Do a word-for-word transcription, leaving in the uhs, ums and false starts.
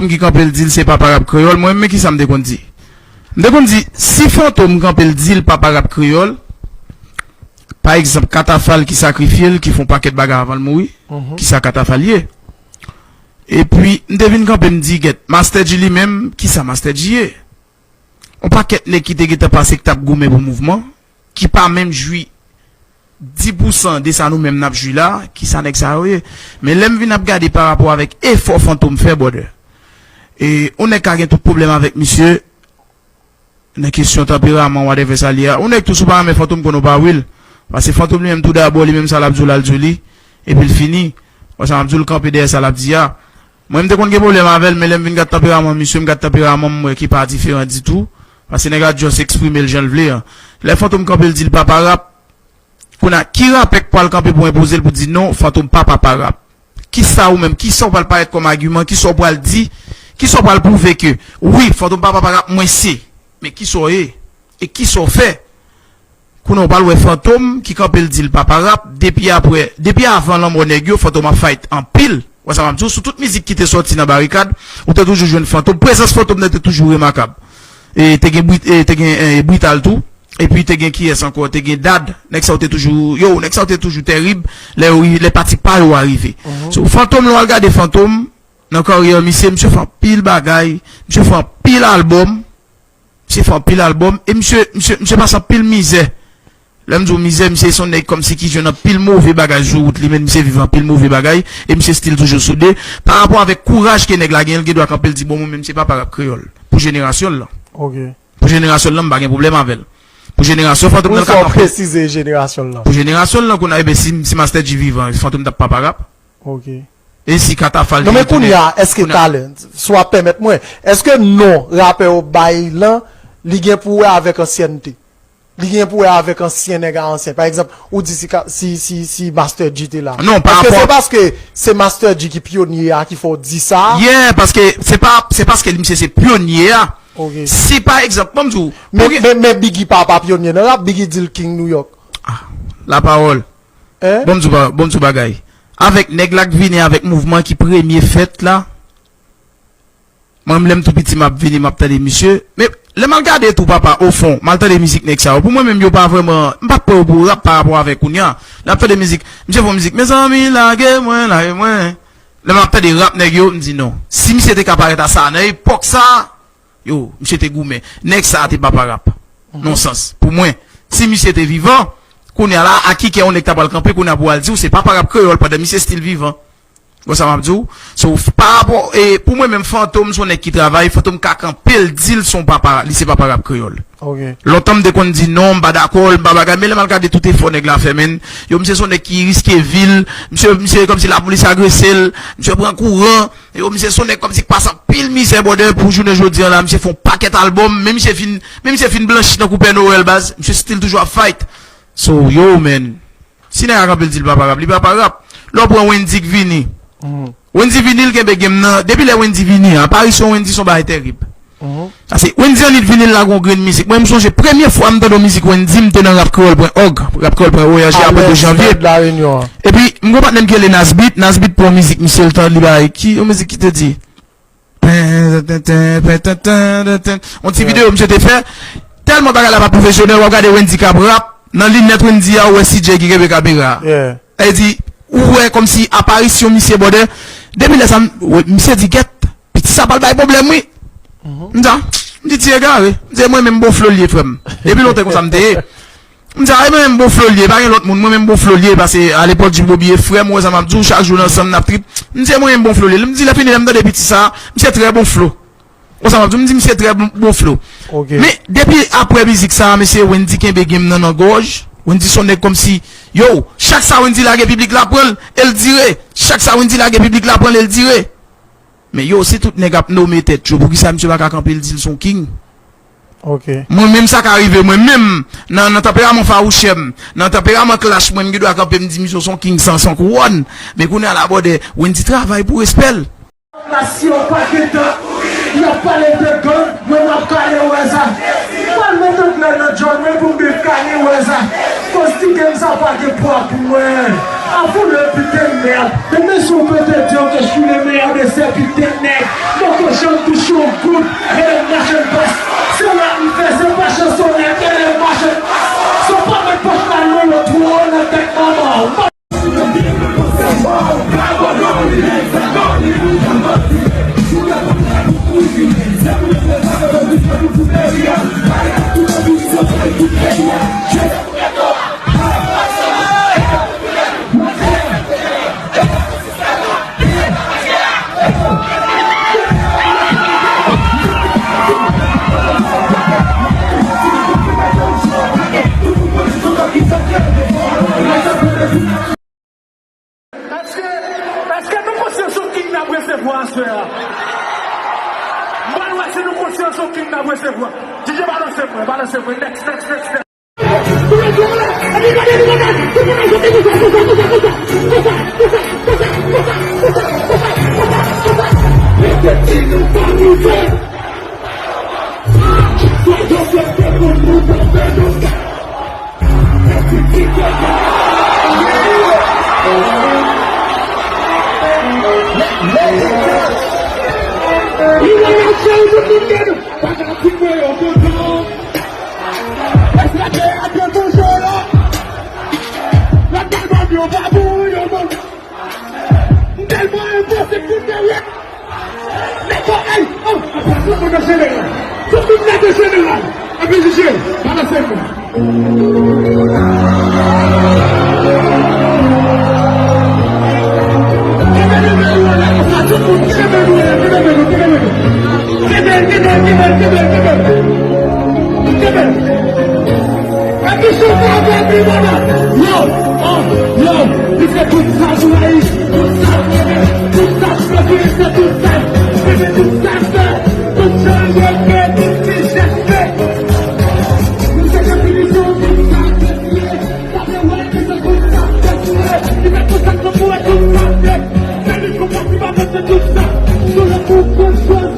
Fantom ki kanpe l di l se papa rap kreyòl, mwen menm men kisa m te konn di? M te konn di, si Fantom kanpe l di l papa rap kreyòl, pa egzanp, Katafal ki sakrifye l, ki fè yon pakèt bagay avan l mouri, kisa Katafal ye? Epi, m te vin kanpe, m di, gèt, Master Dji li menm, kisa Master Dji ye? Yon pakèt nèg ki te gentan pase k t ap goumen pou mouvman, ki pa menm jwi dis pousan de sa nou menm n ap jwi la, kisa nèg sa yo ye? Men lè m vin ap gade pa rapò avèk efò Fantom fè, brother, e yon nèg ka gen tout pwoblèm avèk misye, nan kesyon tanperaman, whatever sa l ye a. Yon nèg tou, si w pa renmen Fantom, konnen w pa wi l. Paske Fantom li menm tou dabò, li menm sa l ap di w la, l di w li, epi l fini. Wè sa m ap di w, l kanpe dèyè sa l ap di a. Mwen, m te konn gen pwoblèm avè l, men lè m vin gad tanperaman misye, m gad tanperaman m, m wè ki pa diferan ditou. Paske nèg la just eksprime l jan l vle an. Lè Fantom kanpe, l di l papa rap, kounye a, ki rapè k pral kanpe pou enpoze l pou di non, Fantom pa papa rap? Kisa ou menm, kisa w pral parèt kòm agiman, kisa w pral di, kisa w pral pwouve ke, wi, Fantom pa papa rap, mwen se. Men kisa w ye? E kisa w fè? Kounye a, w pral wè Fantom ki kanpe l di l papa rap, depi apre, depi avan lanmò nèg yo, Fantom ap fight anpil. Wè sa m ap di w, sou tout mizik ki te sòti nan Barikad, ou te toujou jwenn Fantom. Prezans Fantom nan te toujou remakab. E te gen brit-, e te gen, e, Brital tou. Epi te gen kiyès ankò? Te gen Dad. Nèg sa yo te toujou, yo, nèg sa yo te toujou tèrib lè yo ri-, lè pati pa yo a rive. So, Fantom, lè w al gade Fantom, nan karyè misye, misye fè anpil bagay, misye fè anpil albòm, misye fè anpil albòm, e misye, misye, misye pase anpil mizè. Lè m di w mizè, misye se yon nèg kòmsi ki jwenn anpil move bagay sou wout li, men misye viv anpil move bagay, e misye still toujou soude. Pa rapò avèk kouraj ke nèg la gen, l gen dwa kanpe, l di, bon, mwen menm se papa rap kreyòl. Pou jenerasyon l lan. Pou jenerasyon l lan, m pa gen pwoblèm avè l. Pou jenerasyon Fantom nan, l ka kanpe. Pou jenerasyon l lan, kounye a, ebyen, si, si Master Dji vivan, Fantom t ap papa rap. E si Katafal te retounen? Non, men kounye a, èske talent, si w ap pèmèt mwen, èske non rapè w bay lan, li gen pou wè avèk ansyènte? Li gen pou wè avèk ansyen nèg a ansyen. Pa egzanp, ou di si, ka- si, si, si Master Dji te la. Non, pa rapò. Èske se paske se Master Dji ki pyonye a ki fè w di sa? Yeah, paske se pa, se paske li, misye se pyonye a. Si pa egzanp, ban m di w, men, men, men Biggie pa, pa pyonye nan rap, Biggie di l King New York. Ah, la parole. Bon, m di w ba-, bon, m di w bagay. Avèk nèg la k vini avèk mouvman ki premye fèt la, mwen, lè m tou piti, m ap vini, m ap tande misye. Men, lè m al gade tou, papa, ofon, m al tande mizik nèg sa yo. Pou mwen menm, yo pa vrèman, m pa t pran yo pou rap pa rapò avèk kounye a. Lè m ap tande mizik, misye fè yon mizik, mezanmi, lage mwen, lage mwen. Lè m ap tande rap nèg yo, m di non. Si misye te ka parèt a sa, nan epòk sa, yo, misye te goumen. Nèg sa a te papa rap. Nan sans. Pou mwen, si misye te vivan, kounye a la, a ki kè yon nèg ta pral kanpe, kounye a pou al di w, se papa rap kreyòl pandan misye still vivan. Bon, sa m ap di w. So, f- pa rapò, e, pou mwen menm, Fantom se yon nèg ki travay, Fantom ka kanpe, l di l se yon papa, li se papa rap kreyòl. Lontan m te konn di non, m pa dakò, m pa bagay, men lè m al gade tout efò nèg la fè, men, yo, misye se yon nèg ki riske vi l, misye, misye kòmsi lapolis agrese l, misye pran kouran, yo, misye se yon nèg kòmsi k pase anpil mizè, brother, pou jounen jodi a la, misye fè yon pakèt albòm, men misye fin, men misye fin blanchi tankou Pè Nowèl, baz, misye still toujou ap fight. So, yo, man. Si nèg la kanpe l di l papa rap, li papa rap. Lè w pran Wendyy k vini. Wendyy vini, l kenbe game nan. Depi lè Wendyy vini, aparisyon Wendyy se yon bagay tèrib. Paske Wendyy annik vini, l lage yon grenn mizik. Mwen, m sonje premye fwa m tande yon mizik Wendyy, m te nan rap kreyòl pwen òg, rap kreyòl pwen org, apre de janvye. Epi, m gon patnè m ki rele Nasbit. Nasbit pran yon mizik, misye l tande li bay ki, yon mizik ki te di, yon ti videyo misye te fè. Tèlman bagay la pa pwofesyonèl, w ap gade Wendyy k ap rap, nan linèt Wendyy a, ou wè C J ki kenbe kamera a. Sa vle di, ou wè kòmsi aparisyon misye, brother. Depi lè sa, m- wè, misye di, gèt, piti sa pral bay pwoblèm, wi. M di, a, m di, ti egare. M di, mwen menm bon flo l ye, frè m. Depi lontan konsa m te ye. M di, a, e mwen menm bon flo l ye, pa gen lòt moun, mwen menm bon flo l ye, paske alepòk Djimbobi e frè m, ou wè sa m ap di w, chak jou n ansanm, n ap trip. M di, e mwen menm bon flo l ye. M di, lè fini, lè m tande piti sa, misye trè bon flo. Ou sa m ap di w, m di, misye trè bon, bon flo. Men, depi apre mizik sa, mesye, Wendyy kenbe game nan nan gòj. Wendyy se yon nèg kòmsi, yo, chak sa Wendyy lage, piblik la pran l, e l dire. Chak sa Wendyy lage, piblik la pran l, e l dire. Men yo, si tout nèg ap nome tèt yo, poukisa misye pa ka kanpe l di l se yon king? Mwen menm, sa ka rive mwen menm, nan, nan tanperaman fawouchè m, nan tanperaman clash mwen, m gen dwa kanpe m di misye se yon king san, san kouwòn. Men kounye a la, brother, Wendyy travay pou respè l. La si yo pa gentan, y ap pale de gang, mwen m ap kale wè sa. Pral met anglè nan djòl mwen pou m viv kale wè sa. Koz ti game sa pa gen pwa pou mwen. A vous le putain de merde. Demen si w pete di yo ke je suis le meilleur de ces putains de nèg. Mwen ke Kout, Helen Machan Bas. Se rap m fè, se pa chanson nèg, Helen Machan Bas. Se w pa met pòch la nan lòt wo nan tèt manman w. Èske, èske nou konsyan sou king n ap resevwa aswè a? M pral wè si nou konsyan sou king n ap resevwa. D J balanse mwen, balanse mwen. Next, next, next, next. M tèlman enposib pou m te rete. Nèg yo, ey, oh, apa tout moun nan jeneral. Tout moun nan jeneral. Epi D J, balanse mwen. Kenbe nimewo a la konsa, tout moun, kenbe nimewo a, kenbe nimewo, kenbe nimewo. Kenbe, kenbe, kenbe, kenbe, kenbe. Kenbe. Epi chante avèk li, mama. Yo, oh, yo, li fè tout sa pou Ayiti, tout sa pou Ayiti, tout sa pou Ayiti, tout sa, li fè tout sa, tout sa, yo fè, tout ti jès fè. Nou se definisyon tout sa, tout sa, sa fè wè ke se tout sa, tout sa, li fè tout sa, tout sa, tout sa fè. Fè li konprann ki pa fè tout sa, sou le kou konsyans.